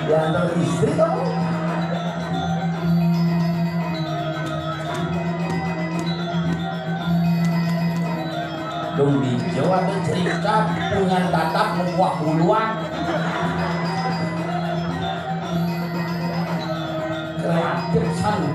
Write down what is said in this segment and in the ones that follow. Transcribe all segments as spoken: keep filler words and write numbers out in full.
Diantar istri kamu. Dong dijauh ada cerita punyan tatap mekuak buluan. Kreatif san.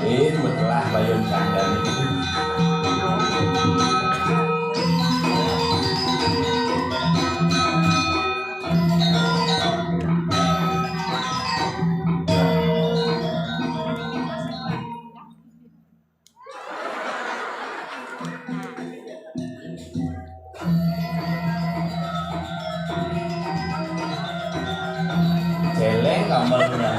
Eh, betelah payun sandal itu. Celeng gambarnya.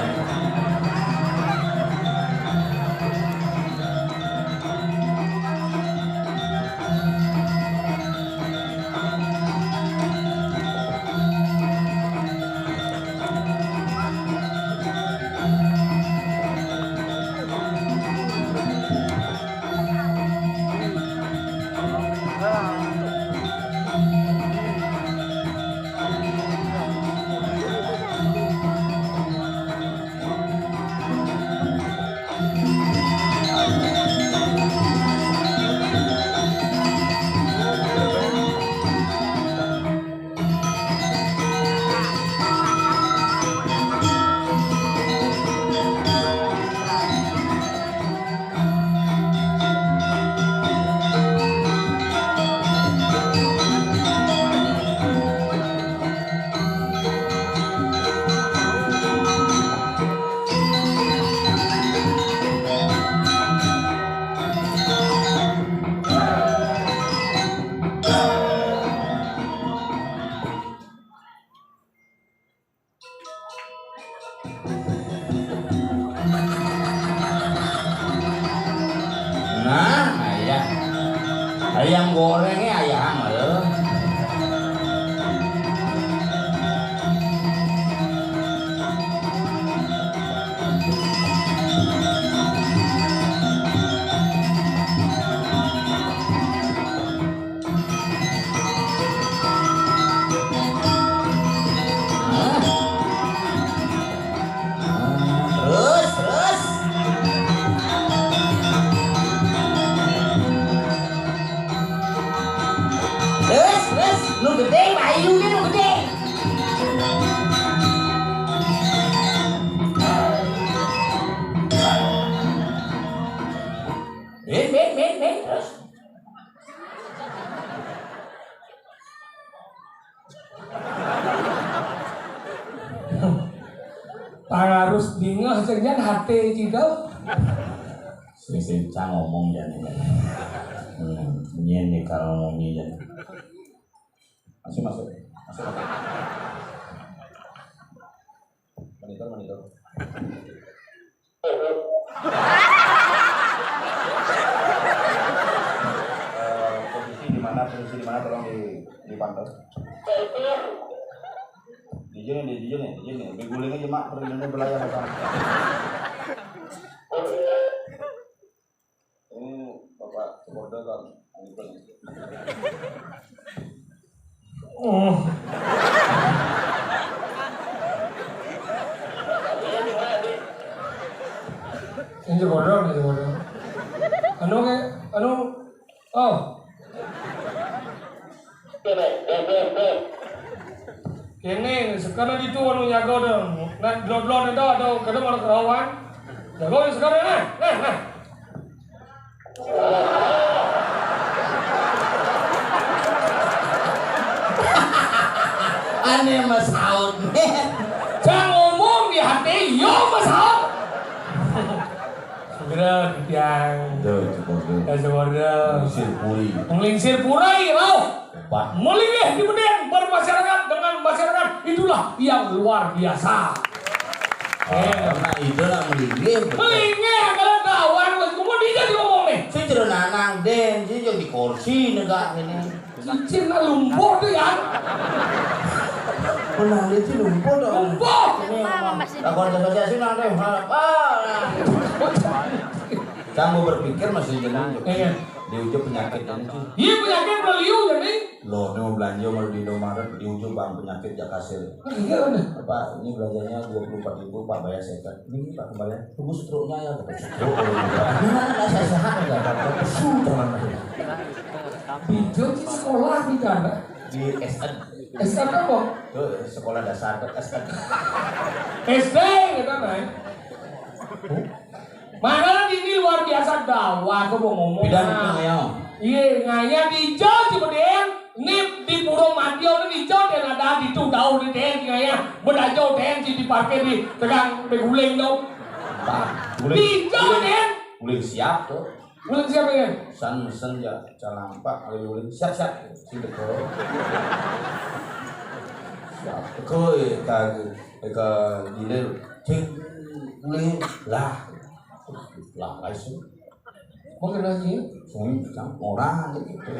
Nah, ayah. Ayam gorengnya ayah, eh. Terus, terus. Terus, terus. Nu gedé, bayuné nu gedé. Bin, bin, bin, bin, terus. Pangarus bingah jeung nyan haté kitu. Sing, sing, cang ngomong jan. Hmm, nyén nih kalau ngomongnya jan. Masuk, masuk. Masuk, masuk. Monitor, monitor. Eh, posisi di mana, posisi di mana, tolong di, dipantau. Di sini, di, di sini, di sini. Diguling aja, Mak, perlindungan belayar, Bang. Ini Bapak supporter, Bang. Oh. Ini bodoh, ini bodoh. Anu ke, anu, oh. Kéné, sekarang itu anu nyago dong. Nah, dlon-dlon itu atau kadang malah kerawan. Jago sekarang, nah, nah, nah. Ané masaut. Cang ngomong di hati, yo masaut. Segera, Tiang. Tuh, cukup tuh. Ya, segera. Mengsir puri. Mengsir puri, mau. Hebat. Melinggih di bedén bermasyarakat dengan masyarakat, itulah yang luar biasa. Oh, eh, karena itu nak melinggih. Melinggih, kalau kawan, mas, kamu dia diomong nih. Saya cerita nanang, Den, saya jadi kursi negak ini. Cicing nak lumpuh tuh ya. Benar, dia tuh lumpuh tuh. Lumpuh. Ini, aku ada sosiasi nang deh, apa? Kamu berpikir masih jenuh. Iya. Di ujung penyakit ini sih. Iya, penyakit beliau jadi. Loh, ini mau belanja mau di Indomaret, di ujung bang penyakit jak hasil. Iya, benar. Pak, ini belanjanya dua puluh empat ribu, Pak, bayar sekat. Ini, Pak, kembali. Tunggu stroke-nya ya, dapat stroke. Nah, nggak sehat-sehat, nggak dapat. Pesu, teman. Di Jogja sekolah di mana? Di S N. S N apa? Tuh, sekolah dasar, S N. S D, gitu, kan? Makanya ini luar biasa dakwah, aku mau ngomong. Bidang nah. Itu ya. Iya, ngaya di Jogja, Cibedeng. Ini di Purwo Madya, ini di Jogja, dan ada di tuh, tahu di D N, ngaya. Bedajau D N, di parkir di tegang, beguling, dong. Pak, guling. Di Jogja, guling. D N. Guling siap, tuh. Ulun siapa ya? San mesen ya, calampak, ayo ulun siap-siap. Sing teko. Siap teko ya, ka, ka diler. Cing, ulun lah. Lah, langsung. Mungkin lagi. Sing, orang gitu.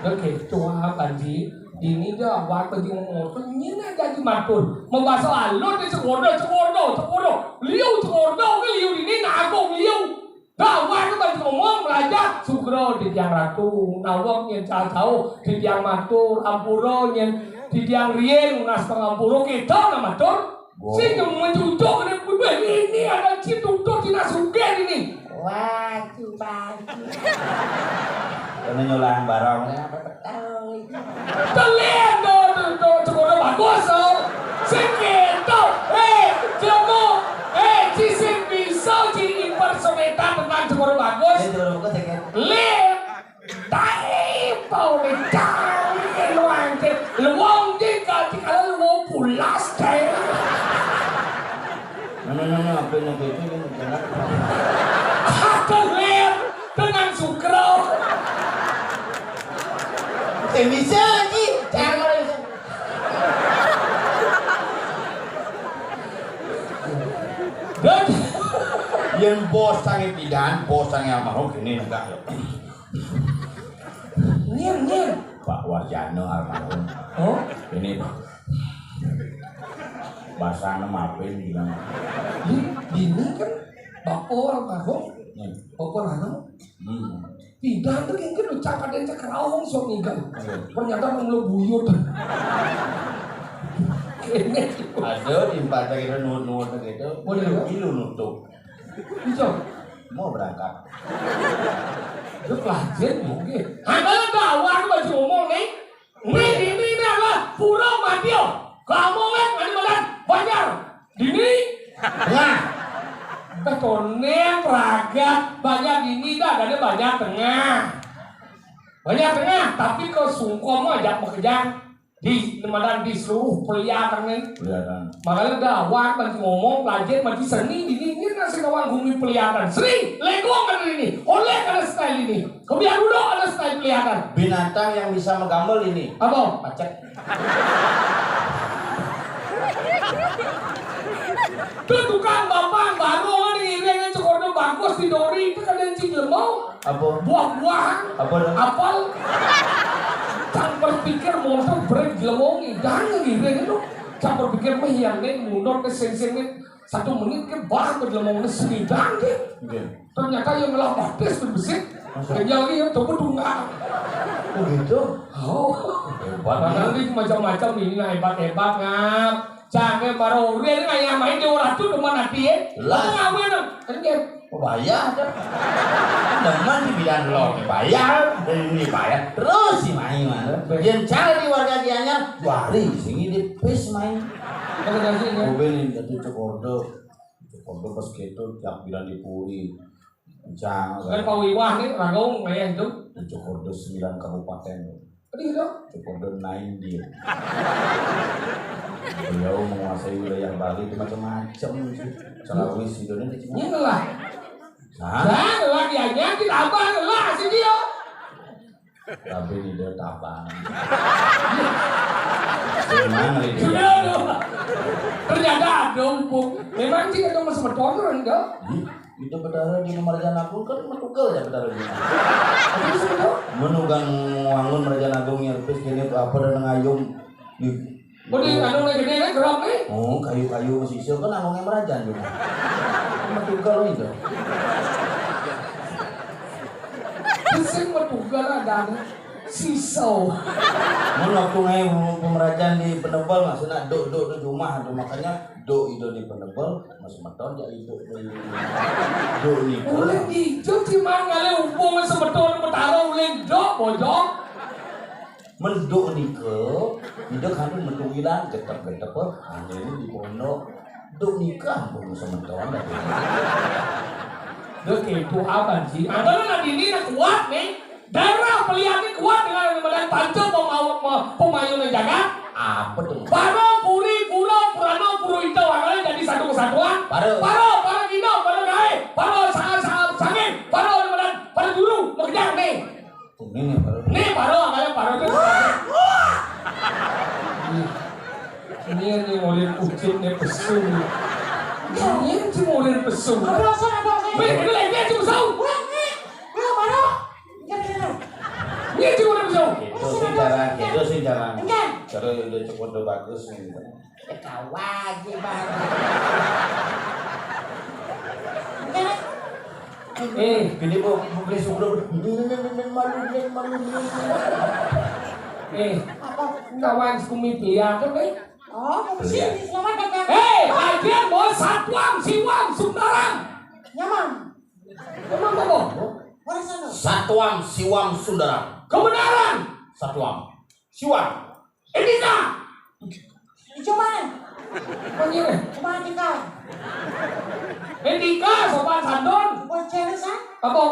Oke, tua Panji. Ini dah, waktu di motor, ini aja di matur. Membahas alur di Cekodo, Cekodo, Cekodo. Liu Cekodo, ke liu ini, nagung liu. Dakwah itu kan ngomong, belajar, sugro di tiang ratu, nawang nyen cacau, di tiang matur, ampura nyen di tiang rien, nunas pangampura, kita nang matur. Sing mencucuk ini, ini ada cip tutur, cina sugih ini. Wah, cibagi. Kena nyolahan barang, ya, apa tahu. Telir to, to, to, Cekodo bagus to. Sing kéto. Eh, Cekodo. Eh, ci sing bisa ci impersonator tentang Cekodo bagus. Eh, Cekodo bagus, ya, kan? Lip. Tai, pau ni, tai, lu anjir. Lu wong di kaki kalau lu mau pulas, tai. Mana, mana, apa yang itu, yang jangan. Telir. Tenang, sugro. Sing bisa, Ji. Jangan. Dan yén bos sange pidan, bos sange almarhum, ini enggak. Nyén, nyén. Pak Warjana almarhum. Oh? Ini, Pak. Basana maafin bilang. Di, dini kan bapak almarhum. Hmm. Bapak lanang. Hmm. Pindah tuh mungkin lu cakap dan cakap rawong sok ninggal. Iya. Ternyata emang lu buyut. Kayaknya gitu. Ada di empat kita nuhut-nuhut gitu. Boleh, ilu, ya? Ilu nutup. Iya. Mau berangkat. Lu pelajaran mungkin. Hanya bawa lu baju umum nih. Ini, ini, ini adalah Pura Madya. Kamu kan ada makan banyak. Dini. Tengah. Betoné ragat banyak dini dah, ada banyak tengah. Banyak tengah, tapi ke sungkom aja bekerja di nemadan di seluruh peliatan nih. Peliatan. Makanya dah, wah, masih ngomong, pelajar, masih seni, dini, ini nasi kawan bumi peliatan. Seni, legong ada ini, oleh ada style ini. Kebiar dulu ada style peliatan. Binatang yang bisa menggambel ini. Apa? Pacek. Tuh tukang bapak baru kan ngiring Cekodo bagus di dori itu kan yang cing lemau. Apa? Buah-buahan. Apa? Apel. Cang berpikir motor brake lemau ngidang ngiring itu. Cang berpikir mah yang nih mundur ke sing-sing nih. Satu menit ke bah ke dalam ngomongnya senidan deh. Iya. Ternyata yang ngelah batis tuh besi. Masa? Kenyal dia tuh tunggal. Oh gitu? Oh. Hebat. Padahal dia macam-macam ini, nah, hebat-hebat, Ngap. Jangan baru udah ini kayak main di orang tuh demen hati ya. Jelas. Apa ngamen, Ngap? Kan dia. Oh, bayar aja. Demen di bidang lo, bayar, dan ini bayar. Terus si main mana? Baik. Yang cara di warga dianya, dua hari di sini di pis main. Terima kasih, ya. Mobil ini jatuh Cekodo. Cekodo pas gitu, tiap bilang di puri. Kencang, kan? Kan Pak Wiwah nih, Ragong, kayak itu. Cekodo sembilan kabupaten. Tadi gitu. Kemudian naik dia. Beliau menguasai wilayah Bali itu macam-macam sih. Selawis itu nih. Ini lah. Nah, lah dia nyakit abah lah si dia. Tapi tidak tabang. Gimana itu? Sudah dong. Ternyata ada umpuk. Memang sih itu masih betul enggak? Itu Betara di Marjan Agung kan metukel ya Betara di. Apa sih betul? Menugang wangun Marjan Agung yang terus kene apa dan ngayung. Oh, di anu nih gede nih gerak nih. Oh, kayu-kayu masih iso kan anu yang Marjan juga. Metukel itu. Sing metukel ada anu. Siso. Mun waktu ngai pemerajan di Penebel maksudnya duk duk di rumah tuh makanya duk itu di Penebel masih meton jadi duk di duk di Uling ijo cuma ngale umpung semeton Betara uling dok bojong. Menduk nika, ida kami menduk ilang getep-getep angin di pondok. Duk nika ampun semeton dah. Dok itu apa sih? Antara nak dini nak kuat nih. Darah pelihan ni kuat dengan badan panca pemau- pemayu dan jagat. Apa tu? Para puri pura purana puru ita warna jadi satu kesatuan. Para. Para, para gino, para gae, para sa- sa- sangin, para badan, para dulu, makejang nih. Ini nih, para. Nih, para, angkanya para tu. Ini yang murid kucing ni pesu ni. Ini yang murid pesu. Apa alasan, apa alasan? Weh, ini lagi aja pesu. Weh, nih. Weh, para. Ini aja murid pesu. Itu sih jarang, itu sih jarang. Enggak. Kalau udah cukup udah bagus nih. Ketawa aja, Bang. Enggak. Eh, ini mau beli sugra. Ini malu, ini malu. Eh, apa? Kawan sumi pilihan tu, eh? Oh, mau sini, selamat datang. Eh, bagian bos satuan siwang sembarang. Nyamam. Emang apa? Mana sana? Satuam Siwam Sundaram. Kebenaran. Satuam Siwam. Etika. Ijo mana? Mana? Cuma etika. Etika, sopan santun. Buat cewek, sah? Apa?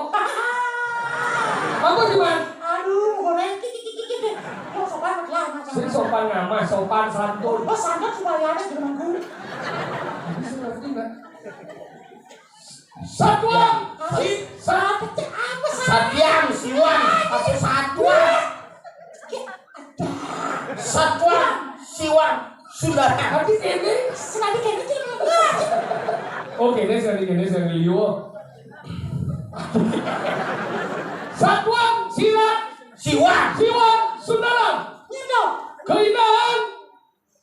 Apa cuma? Aduh, goreng. Kok sopan lah, macam. Sing sopan ngamah, sopan santun. Oh, santun supaya ada di rumahku. Jadi sing ngerti, Mbak. Satuan. Satuan. Satuan. Satuan. Satuan. Satuan. Siwan. Sudah. Nanti kene. Nanti kene. Oke deh, nanti kene, nanti liu. Satuan. Silat. Siwan. Siwan. Sundaram. Keindahan.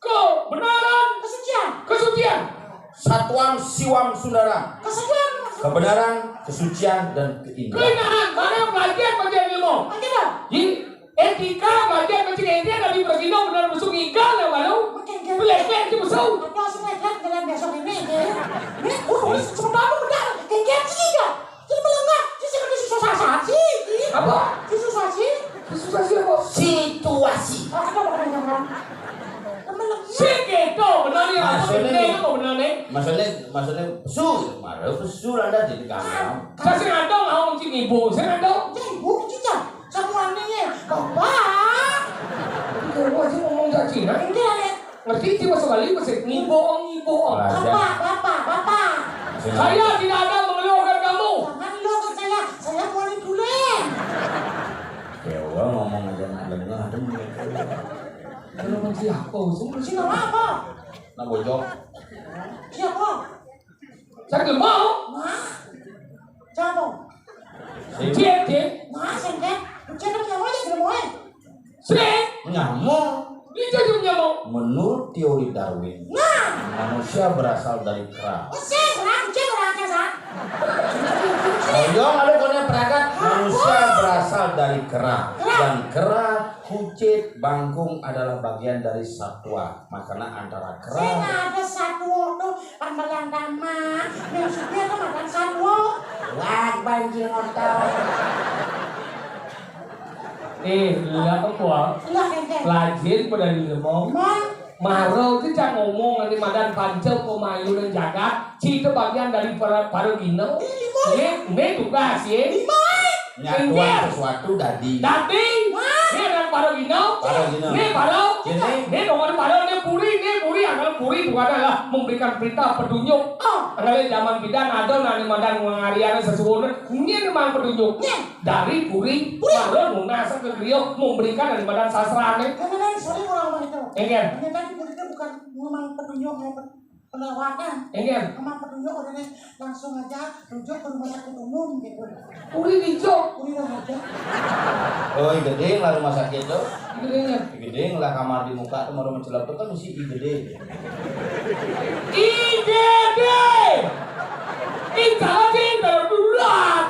Kebenaran. Kesucian. Kesucian. Satuan Siwam Sundaram. Kesucian. Kebenaran, kesucian, dan keindahan. Keindahan. Mana yang pelajar baca ilmu? Baca dong. Di etika pelajar baca etika dari bergino benar besuk ikan yang baru. Makin gede. Pelek-pelek itu besuk. Ada si pelek jalan besok ini. Ini, oh, sementara benar. Kayak gitu. Jadi melengah, jadi saya kena susah sih. Apa? Susah sih. Susah sih apa? Situasi. Oh, ada apa dengan orang? Melengah. Sing gitu, benar ya. Maksudnya, apa benar nih? Maksudnya, maksudnya pesu, marah pesu lah dah jadi kamu. Saya sing ada ngomong cing ibu, saya ada. Cing ibu, cing. Semuanya ya, bapak. Itu gua sih ngomong cacinan. Enggak ya. Ngerti sih masuk kali masih ngibong ngibong. Bapak, bapak, bapak. Saya tidak akan mengeluarkan kamu. Jangan lu ke saya, saya boleh dulu. Ya Allah, ngomong aja nak lengah tuh. Kalau masih apa? Sih nggak apa-apa. Nak bojok. Siapa? Saya nggak mau. Nah, siapa? Cek, cek. Nah, sengket. Cek kan nyawa aja belum mau. Sing. Nyamuk. Ini jadi nyamuk. Menurut teori Darwin, nah, manusia berasal dari kera. Oh, sing, orang, cek orang, cek orang. Ayo, lalu kono peragat. Manusia berasal dari kera. Kera. Dan kera, kucit, bangkung adalah bagian dari satwa. Makanya antara kera. Sing ada satwa tuh, pambalan taman, yang supir tuh makan satwa. Wah, banjir motor. Eh, lu apa, Pua? Enggak, Kente. Lajin pada di lemong. Mon. Maro tu cak ngomong nanti madan panca pemayu dan jagat. Cita bagian dari para, para gino. Ini, Mon. Ini, ini tugas, ya. Ini, Mon. Nyatuan sesuatu dadi. Dadi. Mon. Ini adalah Para gina, para gina. Né para, né dongé para, né puri, né puri, anggon puri bukan lah memberikan perintah petunjuk. Ah, anggon zaman bidan ada nani madan ngariana sesuatu, nyén mang petunjuk. Nyén. Dari puri, puri. Baru nunas ke griya memberikan nani madan sastrané. Kan, kan, sorry kalau ngomong itu. Éngkén. Ternyata di puri itu bukan memang petunjuk, memang penawaran. Éngkén. Sama petunjuk udah deh, langsung aja rujuk ke rumah sakit umum gitu. Uli rujuk. Uli rujuk. Oh, gedé lah rumah sakit tuh. Gedénya. Gedé lah kamar di muka tuh, mau mencelep tuh kan mesti I G D. I G D. Insya Allah sih, kalau duluan.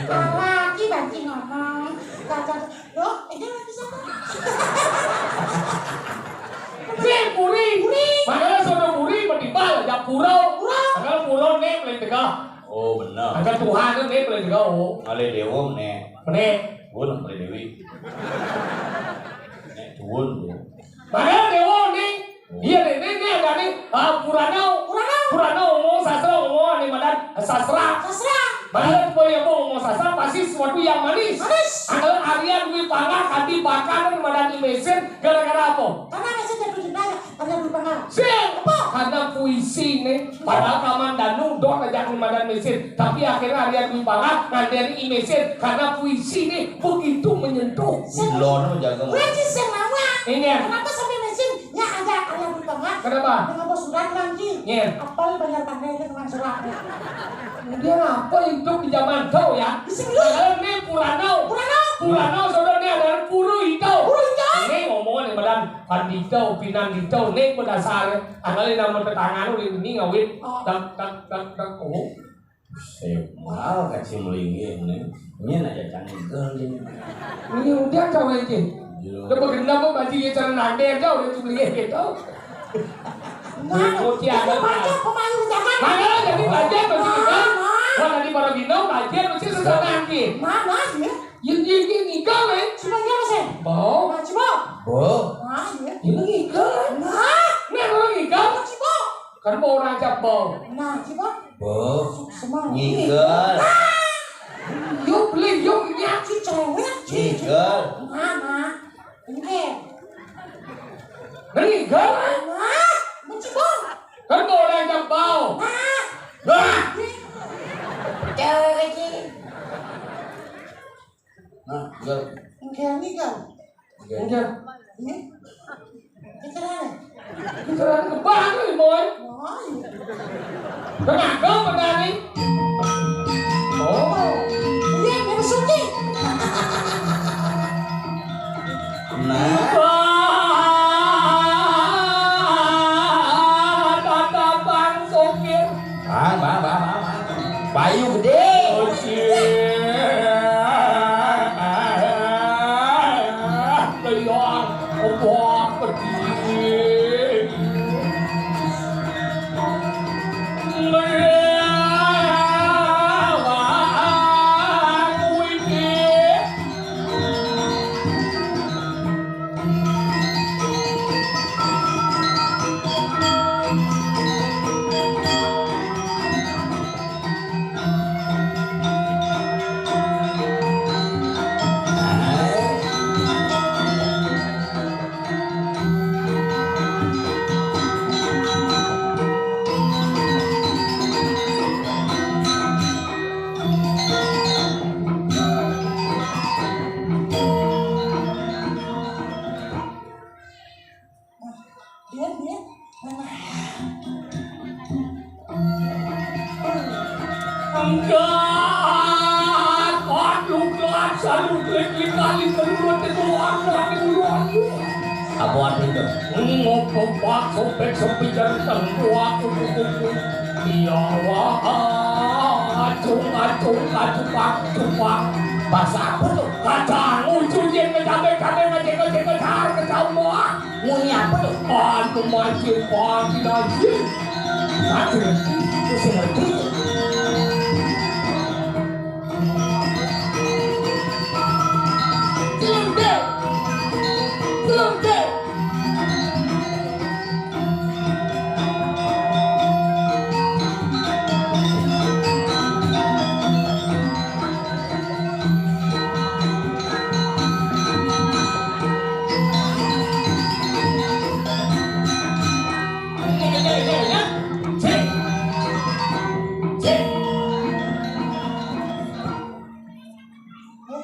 Lagi banci ngomong. Kata, loh, ini lagi siapa? Sing puri. Puri. Makanya sono puri, menimbal, ya pura. Pura. Makanya pura né paling tegak. Oh, bener. Anggon Tuhan né paling tegak, oh. Ngalih déwa né. Né. Tuwun ngalih déwi. Né tuwun, Bu. Makanya déwa né. Iya, né, né, né, ada né. Ah, Purana. Purana. Purana ngomong sastra, ngomong ané madan sastra. Sastra. Makanya supaya ngomong sastra pasti sesuatu yang manis. Manis. Anggon Arya duwé pangah kanthi pakan madan I Mésin gara-gara apa? Karena Mésin jatuh cinta ya, Arya duwé pangah. Sing. Apa? Karena puisi né. Padahal Kamandanu dok ngajak madan Mésin, tapi akhirnya Arya duwé pangah ngandani I Mésin karena puisi né begitu menyentuh. Lono jaga. Kuwi sing lama. Iya. Kenapa sampai Mésin? Ya ada Arya duwé pangah. Kenapa? Dengan bos surat lagi. Iya. Apal banjar pandai itu dengan surat. Dia apa hidup di zaman tau ya? Di sini. Padahal né Purana. Purana. Purana saudara né ada puru itu. Puru itu. Né ngomong né madan pandita, pinandita, né berdasar. Anggon nama tetanggaan udah ini ngawit. Oh. Tak, tak, tak, tak. Oh. Sip, mau kacim linggih né. Nyén aja cang ngigel né. Ini udah cang linggih. Iya. Udah bergendam kok baju ya cara nandé aja udah cuma linggih gitu. Nah, putih itu ada. Baca pemain jangan. Mana jadi baca baju kita? Nah, nah. Wah, tadi para bintang baca mesti susah nanti. Mana sih? Yén, yén, yén ngigel, é. Coba iya, Mas, é. Bau. Nah, coba. Bau. Nah, iya. Ini ngigel, é. Nah. Né, kalau ngigel. Coba. Kan bau raja bau. Nah, coba. Bau. Semua. Ngigel. Ah. Yuk, beli, yuk, ini aku cerewet. Ngigel. Nah, nah. Ini. Nah, ngigel, é. Nah, mencoba. Kan bau raja bau. Nah. Nah. Percaya lagi. Nah, enggak. Enggak, enggak. Enggak. Enggak. Enggak. Enggak. Enggak. Enggak. Enggak. Enggak. Tenaga petani. Oh. Iya, Bang Suki. Nah. Wah, tata Bang Suki. Bang, bang, bang, bang, bang. Bayu gedé. Oke. Lihat, wah, pedih. Dia, dia. Enggak, aduh, gelap, salut, klik, klik, kali, keluar, keluar, keluar, keluar. Apa artinya? Ngomong, pak, sobek, sobek, jangan tengkuak, kuku, kuku. Iya, wah, acung, acung, acupang, cupang. Bahasa apa tuh? Kacang, ujung, yang ngecabe, cabe, ngecek, ngecek, ngecar, ngecau, wah. Munyi apa tuh? Anu mancing pagi lagi. Nanti ngerti, itu sih ngerti. Belum deh. Belum deh.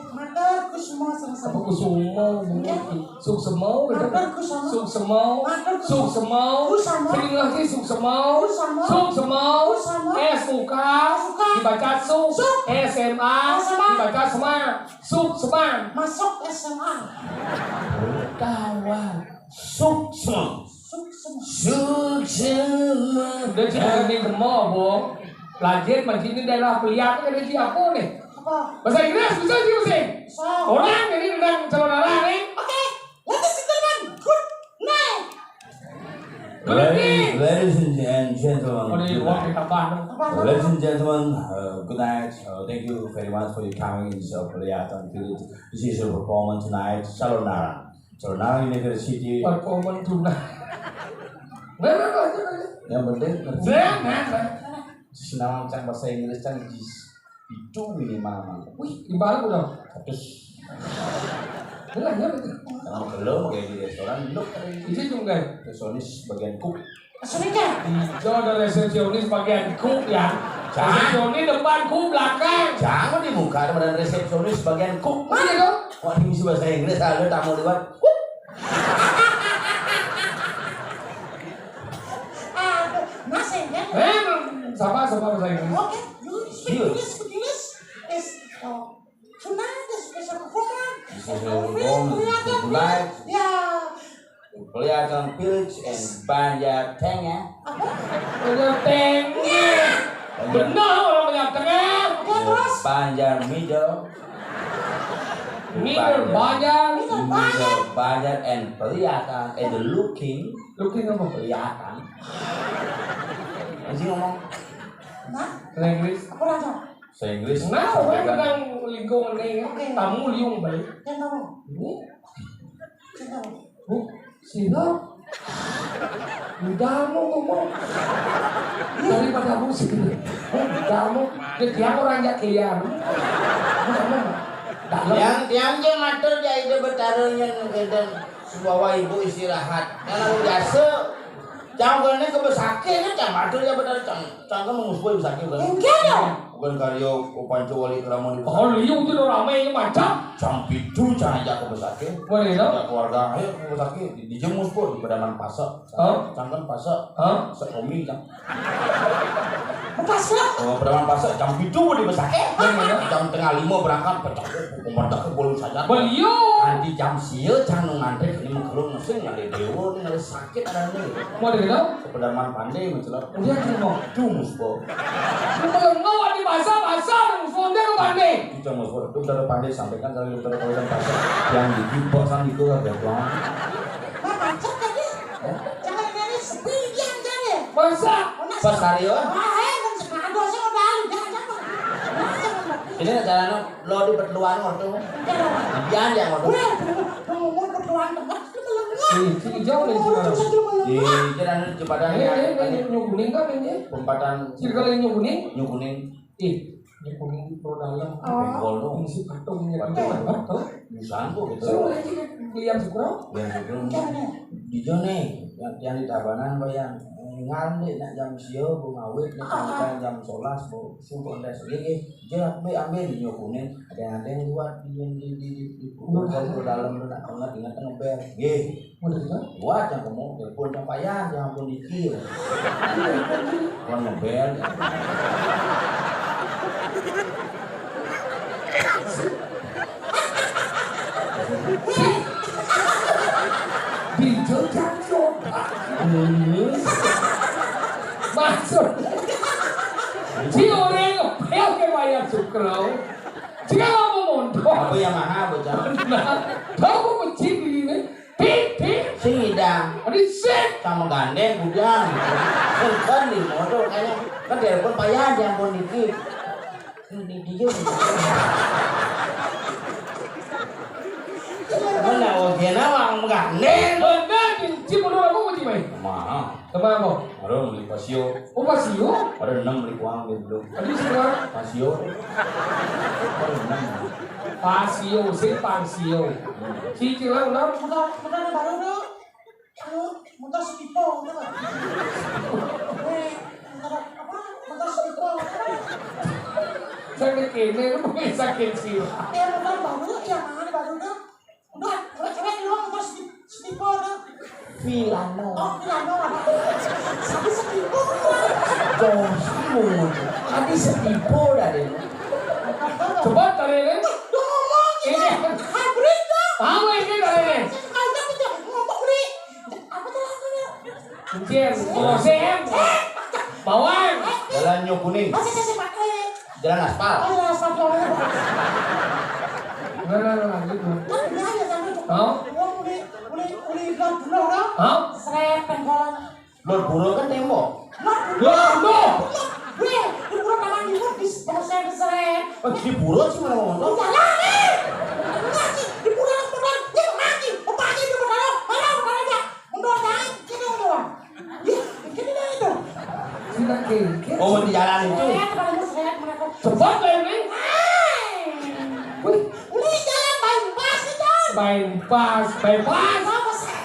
Matur kusuma sama-sama. Apa kusuma? Nggih. Suksema, gitu. Matur kusama. Suksema. Matur kusama. Suksema. Kusama. Sing lagi suksema. Kusama. Suksema. Kusama. S U K. S U K. Dibaca suk. Suk. S M A. S M A. Dibaca sema. Suksema. Masuk S M A. Kawan. Suksema. Suksema. Suksema. Dia cuma ini semua, Bung. Lajin, masih ini daerah Peliat, ada siapa nih? Apa? Bahasa Inggris bisa sih, Bung? Bisa. Orang ini udah calon arah nih. Oke. Ladies and gentlemen, good night. Good evening. Ladies and gentlemen, oh, ini good night. Tambah dong. Ladies and gentlemen, uh, good night. Uh, thank you very much for your coming in the Peliat Village. This is a performance tonight. Calonarang. Calonarang University. Performance tonight. Nah, nah, nah, nah, nah. Yang penting ngerti. Nah, nah, nah. Senang cang bahasa Inggris, cang jis. Itu minimal, Mang. Wih, di mana udah? Terus. Benar, ya, betul. Kalau belum, kayak di restoran, lu kan. Ini juga. Restoranis bagian cook. Aslinya. Ijo ada resepsionis bagian cook, ya. Jangan. Resepsionis depan, cook belakang. Jangan di muka, ada badan resepsionis bagian cook. Mana tuh? Wah, di misi bahasa Inggris, ada tamu lewat. Cook. Aduh, masih ya? Eh, sama, sama bahasa Inggris. Okay, you speak English, speak English. Is, oh, tonight is special program. Special program, tonight. Ya. Peliat Village and Banjar Tengah. Apa? Banjar Tengah. Banjar. Benar orang Banjar Tengah. Ya, terus? Banjar Middle. Middle Banjar. Middle Banjar. Middle Banjar and Peliat and the looking. Looking apa? Peliat. Masih ngomong. Nah? Bahasa Inggris. Apa aja? Bahasa Inggris. Nah, orang tentang lingkungan ini, ya. Oke. Tamu liung balik. Yang tamu. Ini. Yang tamu. Bu, sira. Udah mau ngomong. Daripada musik. Udah mau. Dia orang jak kalian. Udah mau. Dalam. Tiang, tiang je matur jai de betara nyen ngeden. Subawa ibu istirahat. Kan aku biasa. Cang kene ke besakit, kan cang matur ya benar, cang, cang kan mengusboi besakit, kan? Enggak. Bukan karya Panca Wali Krama di. Oh, liu tu dah ramai ni macam. Cang pitu, cang ajak ke besakit. Boleh, no? Ajak keluarga, ayo ke besakit. Di, di jemus pun, di pedaman pasar. Hah? Cang kan pasar. Hah? Sekomi, cang. Bekas lah. Oh, pedaman pasar, jam pitu di besakit. Boleh, no? Jam tengah lima berangkat, pecah, pecah, pecah, boleh saja. Boleh, yo. Nanti jam sia, cang nung ngantri, ini mengkerung, mesin, ada dewa, ini ada sakit, ada ni. Mau ada kenal? Pedaman pandai, mencelak. Udah, kenal. Itu musbo. Lu kalau mau ada bahasa, bahasa, lu sonde lu pandai. Itu musbo, itu udah pandai, sampaikan kali udah pandai pasar. Yang di jubah sama itu lah, biar pulang. Nah, macet tadi. Hah? Jangan nyari sepi, dia yang jadi. Masa? Masa? Pas hari, oh? Ah, eh, kan sekarang dosa udah lalu, jangan, jangan. Masa? Ini caranya lo di pertemuan waktu. Jangan. Jangan, jangan waktu. Udah, udah, udah, udah, udah, udah, udah. Ih, si Ijau nih, si Ijau. Di jalan Cipadang. Eh, ya, eh, eh, Nyu Kuning kan ini? Perempatan. Circle Nyu Kuning? Nyu Kuning. Ih, Nyu Kuning pro dalam. Oh. Bengkol dong. Ini si patungnya. Patung. Patung. Busan kok gitu. Saya mau aja lihat Sukro. Lihat Sukro. Enggak ada. Di Jone, yang, yang di Tabanan, Pak, yang, eh, ngalih nak jam sio, bu ngawit, nak jam, ah, jam, jam sebelas, bu subuh, udah sedikit. Jelas, be, ambil di Nyu Kuning. Ada yang, ada yang buat di, di, di, di, di, pro dalam tu nak, nak, nak, nak, nak, nak, Nggih. Udah gitu? Wah, yang kamu telepon yang payah, yang pun dikir. Kon ngebel. Dijo jam coba. Maksud. Si orang ngebel ke wayah Sukro. Jika kamu mondok. Apa yang mahal, bocah? Nah, tahu kecil ini. Pip, pip. Sing idang. Adi sip. Sama gandeng, bujang. Kan di motor kayaknya. Kan telepon payah, jangan pun dikit. Ini dia. Mana, oh, dia nawang gandeng. Benar, cip, menurut aku, cip, eh. Mahal. Teman apa? Ada beli pasio. Oh, pasio? Ada enam beli kuang dia dulu. Ada semua? Pasio. Ada enam. Pasio, si pasio. Si Cilang, enam. Udah, udah, udah, baru dulu. Anu, motor Speedball, udah nggak? Eh, motor apa? Motor Speedball, udah nggak? Sakit kéné, lu pakai sakit sih. Ya, bukan baru, ya, mana baru tuh? Udah, cewek-cewek lu, terus di, di, Vilano. Oh, Vilano. Tapi setipu. Bosmu. Tadi setipu dari. Coba tarik, eh. Udah ngomong, ini. Hybrid, dong. Apa ini tarik, eh? Apa tuh lagunya? Kucing, oseng, bawang. Jalan Nyo Kuning. Jalan aspal. Nah, nah, nah, lanjut, nah. Hah? Hah? Lor Puro kan tembok. Lor Puro. Weh, di Puro Taman Timur di Puro saya seret. Oh, di Puro sih malah ngomong. Jalan, eh. Enggak sih, di Puro yang benar. Dia lagi, opa aja dia benar. Mana benar aja. Mundur, jangan. Sini, mundur. Ih, ini dah itu. Sini, kiri. Oh, di jalan itu. Seret, kalau mau seret, mana kok. Cepat, Leni. Wih. Ini jalan bypass itu. Bypass, bypass. Apa sih?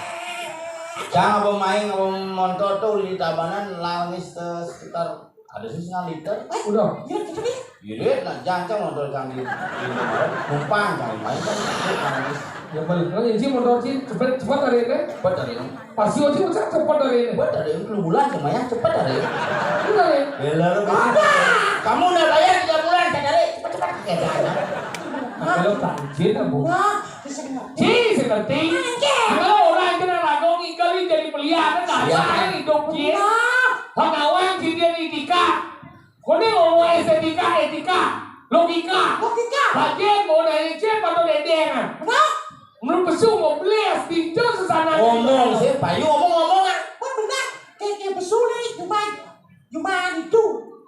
Cang, apa main, apa montor tuh di Tabanan, langis, eh, sekitar ada sih setengah liter. Eh, udah. Iya, gitu nih. Iya, nah, jangan, Cang, montor Cang di, di numpang, Cang, main kan, gitu, langis. Ya, balik. Oh, ya, Ji, montor, Ji, cepet, cepet dari ini. Cepet dari ini. Pasti, Ji, cepet dari ini. Cepet dari ini, lu bulan, semuanya cepet dari ini. Udah, ya. Ya, lalu, kamu udah bayar tiga bulan, saya dari, cepet-cepet. Ya, jangan. Nah, kalau banjir, Bu. Nah, Ji, sing ngerti. Kalau orang kena ragu, ngikali jadi peliharaan, nah, siapa yang hidup, Ji? Nah. Pengawang, Ji, dia di Dika. Kau ni ngomong estetika, etika, logika. Logika. Bagian mau dari Ji, atau dendeng, ah? Nah. Menurut pesu, mau beli, es pintu, sesana. Ngomong, sih, payu, ngomong, ngomong, ah. Wah, benar. Kayak, kayak pesu ni, cuma, cuma itu.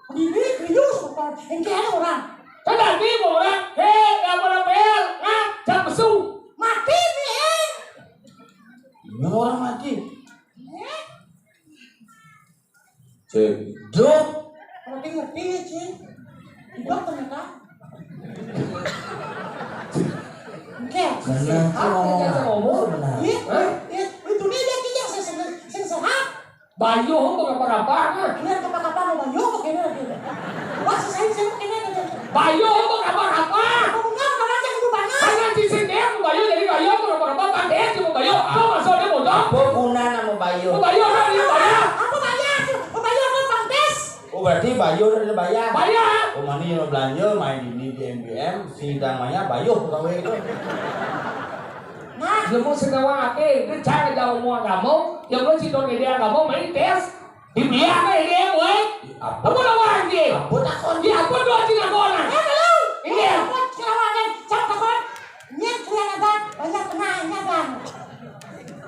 Berdiri, serius, bukan. Yang kayak ada orang. Kan tadi mau orang, hei, nggak mau lapel, ngap, cap pesu. Mati ni, eh. Ini orang mati. Eh? Cek. Duh. Ngerti-ngerti ya, Cing. Hidup ternyata. Oke. Benar, Cing, ngomong apa sebenarnya? Iya, iya. Itu dia, dia, dia, sing, sing, sing sehat. Bayu, apa-apa, ah? Biar apa-apa mau Bayu, apa kena lagi? Wah, selesai, saya mau kena lagi. Bayu, apa-apa? Apa guna, apa aja, ibu banget. Hanya di sini, aku Bayu, jadi Bayu, apa-apa, apa, apa, dia cuma Bayu. Apa maksudnya, bodoh? Apa guna nama Bayu? Apa Bayu, apa dia Bayu? Apa Bayu? Apa Bayu, apa Bang Des? Oh, berarti Bayu dari Bayang. Bayang. Oh, mana yang belanja, main ini di M B M, si namanya Bayu, pegawai itu. Nah, ilmu segawa ake, dia cara jauh mau agama, yang belum si Don Gede agama, main tes. Di biar apa ini, woi? Apa? Apa lawan dia? Apa takon? Dia apa doa tidak kona? Eh, belum. Iya. Apa kelawan, eh, siapa takon? Nyet kalian ada, banyak tengahnya, Bang.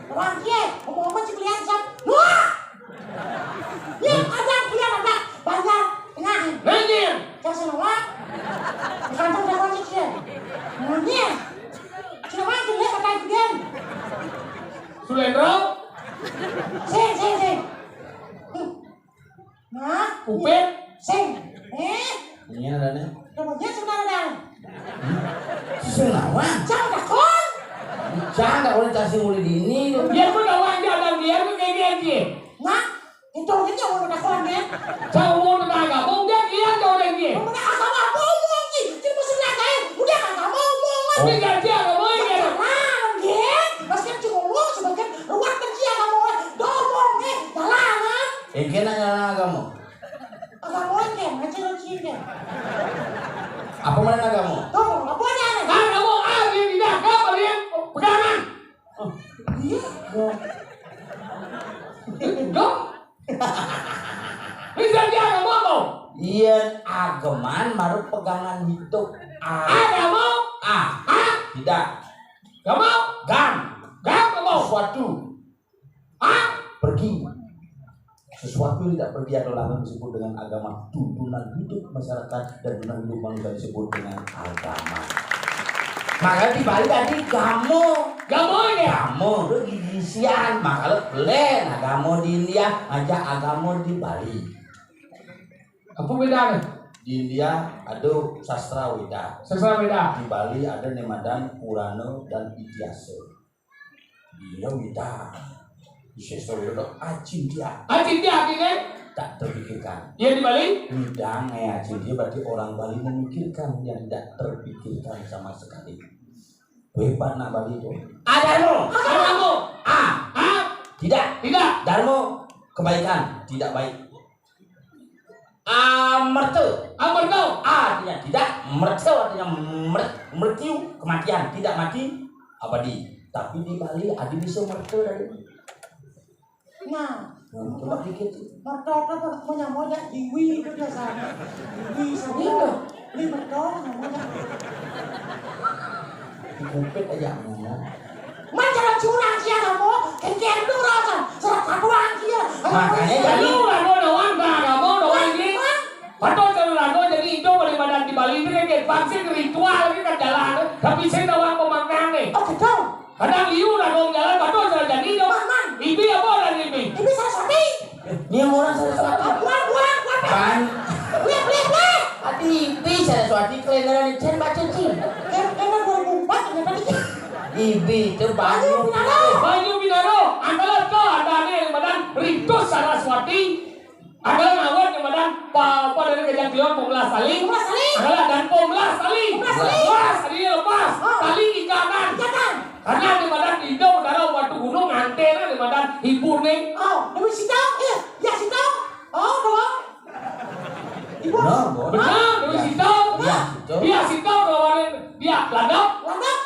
Orang dia, ngomong-ngomong si kalian, siapa? Wah! Nyet ada, kalian ada, banyak tengahnya. Nanya. Siapa sih, Wak? Di kantong takon si dia. Nanya. Siapa yang kalian kata itu dia? Sulendro? Sing, sing, sing. Hmm. Nah, Upin? Sing. Eh? Ini ada nih. Coba dia sebentar, Dang. Sing lawan. Cang takon. Cang takon, cang sing mulai dini. Dia pun lawan dia, Dang. Dia pun kayak dia, dia. Nah, itu dia mau takon, ya. Cang mau tentang agama, dia, dia tahu dia, dia. Mau tentang agama, apa omong, Ci? Ci, mesti nagain. Udah, agama omong, Mas. Dia gaji agama, ya. Jalan, dia. Mas kan cuma ngomong, sebagian ruwet kerja agama, Mas. Domong, eh, jalanan. Eh, kena nyala agama. Agama, kan? Macam lu, Ci, kan? Apa mana agama? Domong, apa aja, nih? Agama, ah, dia tidak, apa dia? Pegangan. Oh, iya. Dong. Bisa dia agama mau? Iya, ageman baru pegangan hidup. A. Agama? A. A. Tidak. Agama? Gam. Gam, agama. Sesuatu. A. Pergi. Sesuatu yang tidak pergi atau langgeng disebut dengan agama. Tuntunan hidup masyarakat dan tuntunan hidup bangsa disebut dengan agama. Maka di Bali tadi gamo. Gamo, ya? Gamo, itu gigisian. Maka lo belen, agama di India, aja agama di Bali. Apa bedanya? Di India ada sastra Weda. Sastra Weda. Di Bali ada nemadan Purana dan Itihasa. Iya, Weda. Di sastra Weda ada Acintya. Acintya artinya? tak terpikirkan. Iya di Bali? Ngidang, eh, Acil, dia berarti orang Bali memikirkan yang tidak terpikirkan sama sekali. Hebat nak Bali itu. A, darmo. A, darmo. A, a, tidak. Tidak. Darmo, kebaikan, tidak baik. A, merta. A, merta. A, artinya tidak. Merta artinya mer-, mertiu, kematian, tidak mati, abadi. Tapi di Bali ada bisa merta dari. Nah, coba dikit. Merta apa? Monya-monya, iwi itu biasa. Iwi semua. Iya. Ini merta namanya. Dikupit aja namanya. Man, jangan curang sih, kamu. Kengker dulu, Raja. Serak katuang sih. Makanya jadi. Lu, Rano, doang, Bang. Kamu doang, sih. Hah? Patut kalau Rano jadi itu boleh badan di Bali itu kan kayak vaksin ritual ini kan jalan. Tapi saya doang pemaknaan nih. Oh, gitu. Kadang liu Rano jalan, patut salah jadi dong. Man, man. Ibi apa dan ibi? Ibi Saraswati. Ini yang orang Saraswati. Buang, buang, buang. Ban. Bleh, bleh, bleh. Ati ibi Saraswati kelengeran icen baca cing. Kan, kan dua ribu empat ternyata dikit. Ibi itu banyu. Banyu Pinaro. Banyu Pinaro. Angkala to ada nih yang badan Ritus Saraswati. Angkala ngawet yang badan pa-, apa dari Gajah Kliwon pembelas tali. Pembelas tali. Angkala dan pembelas tali. Pembelas tali. Belas tali lepas. Oh. Tali ikatan. Ikatan. Karena di badan Indo, Dara, Watu Gunung, antenna di badan hibur nih. Oh, Dewi Sita, iya, ya Sita. Oh, doang. Ibu. Benar, Bos. Benar, Dewi Sita. Iya, Sita. Dia Sita, kawanin, dia Landap. Landap.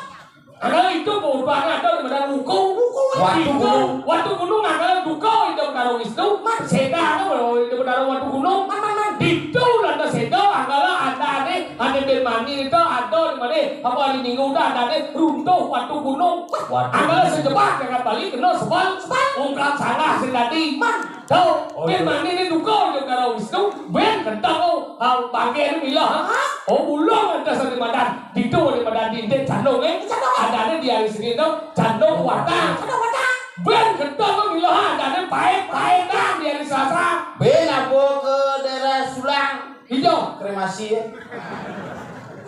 Karena itu perubahan ada di badan Wuku. Wuku. Watu Gunung. Watu Gunung ada Duka, itu badan Wisnu. Mas. Seda, ada di badan Watu Gunung. Man, man, man. Itu Landa Seda, angkala ada nih. Ada Ben Mani itu ada di mana? Apa hari Minggu udah ada nih runtuh Watu Gunung. Watu Angkala Gunung. Sejebak dengan Bali kena sebal. Sebal. Ungkap salah sing tadi. Man. Tahu? Oh, Ben iya. Mani ini duka je karo Wisnu. Ben kentang oh. Hal bangke ini mila. Hah? Oh, ulang ada satu madan. Ditu di madan dinding candung eh. Candung. Ada ada di hari Senin tu. Candung watang. Candung watang. Ben kentang tu mila. Ada ada paet paet dah di hari Selasa. Ben apa ke daerah Sulang? Hijau. Kremasi ya.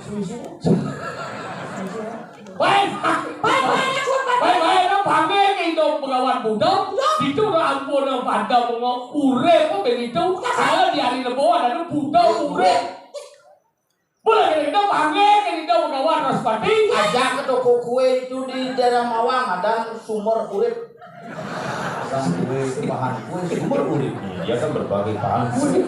Susu. Baik, baik, baik, baik, baik, baik, baik, bangke ke itu pegawai muda. Ya. Itu udah ampun, udah pada mau urip kok begitu. Ya. Kalau di hari Rebo ada tuh buta urip. Boleh kita, kita bangke ke itu pegawai Raspati. Ajak ke toko kue itu di daerah Mawang, ada sumber urip. Bahan kue, bahan kue, sumber urip. Dia kan berbagai bahan kue.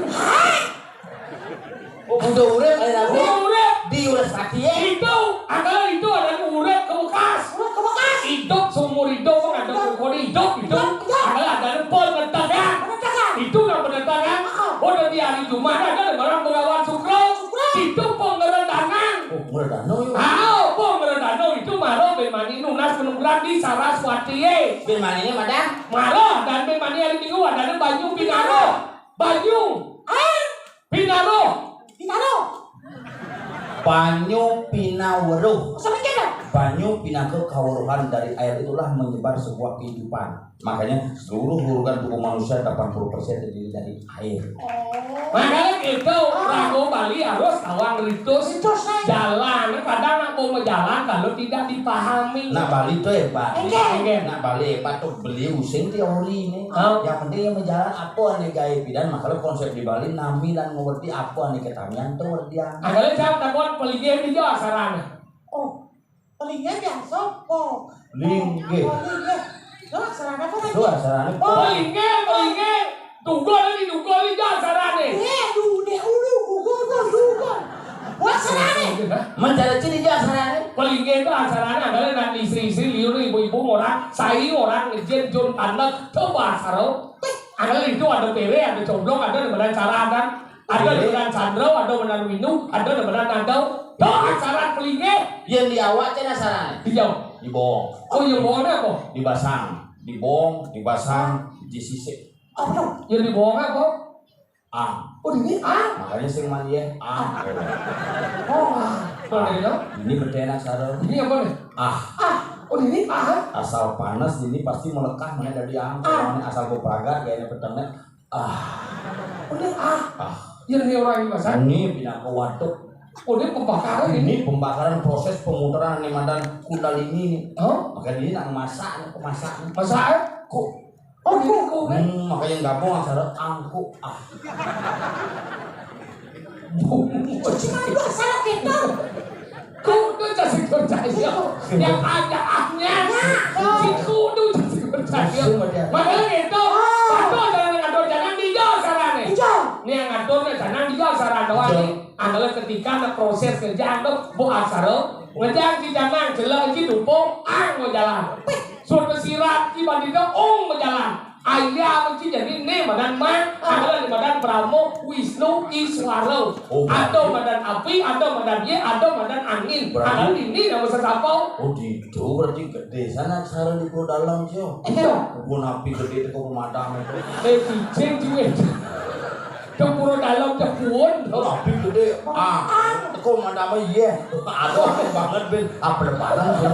Oh, buta urip, ada Buta urip. Di Wiraspati ya. Itu, angkala itu ada urip ke bekas. Urip ke bekas. Hidup seumur hidup, kan ada kode hidup, hidup. Hidup, hidup. Angkala ada pon berdagang. Berdagang. Itu yang berdagang. Heeh. Oh, dari hari Jumat ada barang pegawai Sukro. Sukro. Itu pengeredanan. Oh, pengeredanan, yuk. Ah, oh, pengeredanan itu baru Ben Mani nunas penukaran di Saraswati, eh. Ben Mani ini, Madam? Mara, dan Ben Mani hari Minggu ada banyu Pinaro. Banyu. Ah? Pinaro. Pinaro. Banyu pinaweruh. Sampai kena. Banyu pinaka kaweruhan dari air itulah menyebar sebuah kehidupan. Makanya seluruh organ tubuh manusia delapan puluh persen terdiri dari air. Oh. Makanya kita orang Bali harus tawang ritus. Ritus, eh. Jalan. Kadang nak mau berjalan kalau tidak dipahami. Nah, Bali itu hebat. Enggak. Nah, Bali hebat tuh beli using teori nih. Oh. Yang penting yang berjalan apa nih gaya pidan, makanya konsep di Bali nami dan ngerti apa nih ketamian tuh ngertian. Angkala jam takon pelinggih di Jawa sarana. Oh, pelinggih biasa po. Linggih. Oh, linggih. Jawa sarana apa lagi? Jawa sarana po. Pelinggih, pelinggih. Tunggu lagi, tunggu lagi Jawa sarana. Eh, duh, deh, ulu, gugur, gugur, gugur. Wah, sarana. Mencari ciri Jawa sarana. Pelinggih itu acaranya adalah nak istri-istri, liur ibu-ibu, orang, sai, orang, ngejin, jun, tandek, coba saro. Ada itu, ada pere, ada coblong, ada di badan cara, kan? Ada di badan sandro, ada di badan winu, ada di badan nandau. Tuh, acara pelinggih. Yang di awak cina sarana. Iya. Di bong. Oh, iya, bongnya apa? Di basang. Di bong, di basang, di sisik. Apa tuh? Yang di bong apa? Ah. Oh, ini ah. Makanya sing mandi ya. Ah. Oh, ah. Kalau dari lo? Ini betenak sarung. Ini apa nih? Ah. Ah. Oh, ini ah. Asal panas ini pasti melekah mana dari ang. Ah. Kalau asal bepragat gaya petengnya. Ah. Oh, ini ah. Ah. Yang di orang ini, Mas, ah? Ini pindah ke waduk. Oh, ini pembakaran ini? Ini pembakaran proses pemutaran nih, Madan, Kundalini nih. Oh? Makanya ini nak masak, nak masak. Masak, eh? Kok Oh, kuku kan? Hmm, makanya gabung acara angku ah. Cuma dua salah kita. Kudu jadi percaya. Yang ada ahnya. Ya. Si kudu jadi percaya. Makanya gitu. Oh. Patuh jangan ngatur jangan dia sarane. Iya. Nih yang ngatur jangan dia sarane doang nih. Adalah ketika ada proses kerjaan tuh bu acara ngejang si jangan jelas si dupung ang mau jalan. Suruh sirat si bandita ong mau jalan. Ayah mesti jadi ne madan ma, adalah di madan Brahma, Wisnu, Iswara. Oh, ada madan api, ada madan ye, ada madan angin. Ada ini nama sesapa? Oh, di itu berarti gede sana cara di Pulau Dalam sih. Iya. Pun api gede itu pemadam itu. Eh, cicing juga. Ke Pulau Dalam jebun. Oh, api gede. Ah, itu pemadam iya. Ada banget ben. Apa lebaran sih?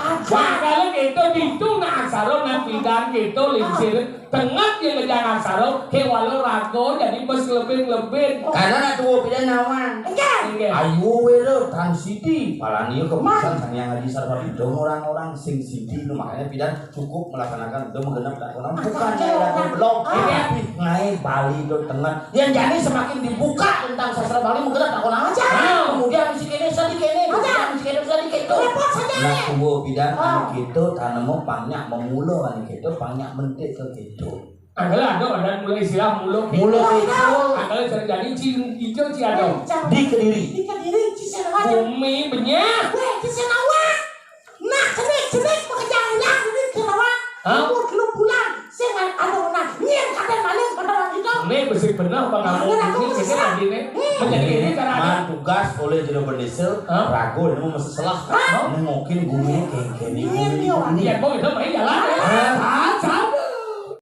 Wah, kalau gitu di itu nah aksara nah pidan gitu lingsir. Tengah dia ngejar aksara, kewala raga jadi bes lebih-lebih. Karena nak tua pidan nawang. Enggak. Enggak. Ayu wira transidi, palania keputusan sang yang ngaji sarwa didong orang-orang sing sidi itu makanya pidan cukup melaksanakan itu menggenap tak orang bukan daerah belum tapi ngai Bali itu tengah yang jadi semakin dibuka tentang sastra Bali menggenap tak orang aja kemudian mesti kene sadi kene kemudian mesti kene sadi kene repot saja nah tua pidan anu gitu tanemu banyak memula anu gitu banyak mentik ke gitu Angkala ada ada mulai istilah mula mula gitu angkala jadi cing hijau ci ada di kediri di kediri ci sing ada bumi benyah weh ci sing awak Nah, cenik-cenik pekerjaan yang ini kira-kira Hah? Umur telung bulan sing anu menang. Nyir kadang maling pada orang kita. Ini besi bener apa kamu? Ini aku ini bisa. Ini cara man tugas oleh jero bendesel Hah? Rago dan mau seselah Hah? Nengokin bumi kengkeni bumi ini. Iya, mau itu main jalan. Hah?